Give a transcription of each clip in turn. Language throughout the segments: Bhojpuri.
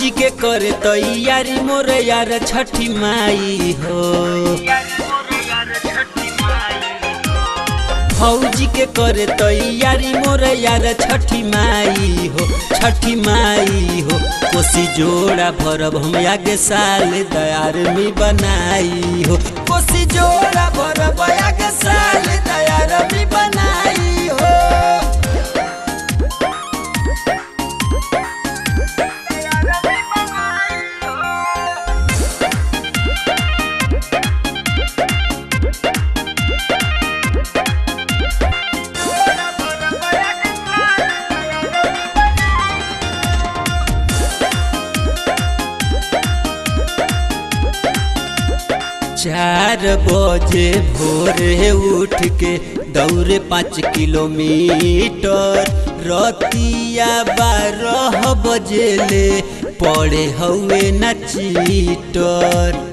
फौजी के करे तैयारी मोर यार छठी माई हो। फौजी के करे तैयारी मोर यार छठी माई हो, छठी माई हो। कोसी जोड़ा भरब हम आगे साल दयार में बनाई हो। कोसी जोड़ा भरब आगे साल दयार में बनाई हो। चार बजे भोरे उठ के दौड़े 5 किलोमीटर, रतिया 12 बजे ले पड़े हुए न चीटर।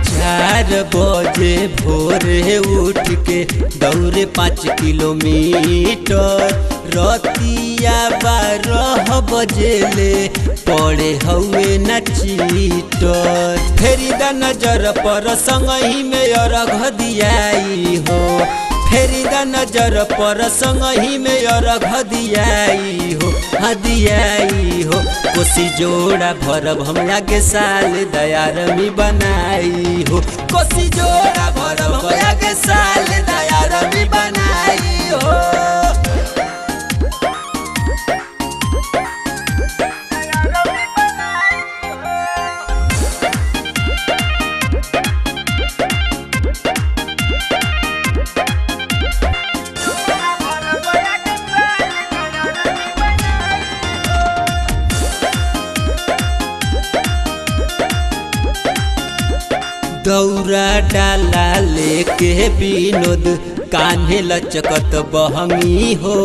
4 बजे भोरे उठ के दौड़े 5 किलोमीटर, रतिया 12 बजे ले पड़े हुए न चीटर। फेरी द नजर पर संगही में अरघ दियाई हो। फेरी द नजर पर संगही में अरघ दियाई हो, हाँ दियाई हो। कोसी जोड़ा भरब हम आगे साल दयारमी बनाई हो। कोसी जोड़ा भरब हम आगे साल दयारमी बनाई हो। दौरा डाला लेके विनोद कान्हे लचकत बहंगी हो।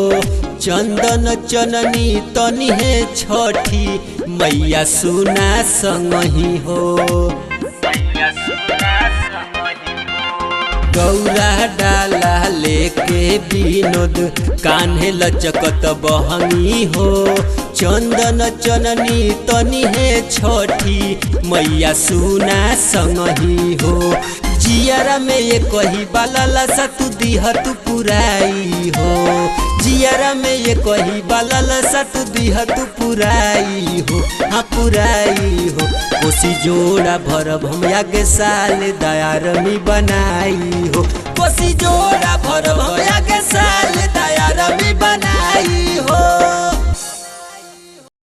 चंदन चननी तनी है छठी मैया सुना संगही हो। दौरा डाला लेके विनोद कान्हे लचकत बहंगी हो। चंदन चननी तनी है छठी मैया सुना संगही हो। जियरा में ये कही बाला सा तू दीह तू पुराई हो। जियरा में ये कही बाला सा तू दीह तू पुराई हो, हाँ पुराई हो। कोसी जोड़ा भरब हम आगे साल दयारमी बनाई हो। कोसी जोड़ा भरब हम आगे साल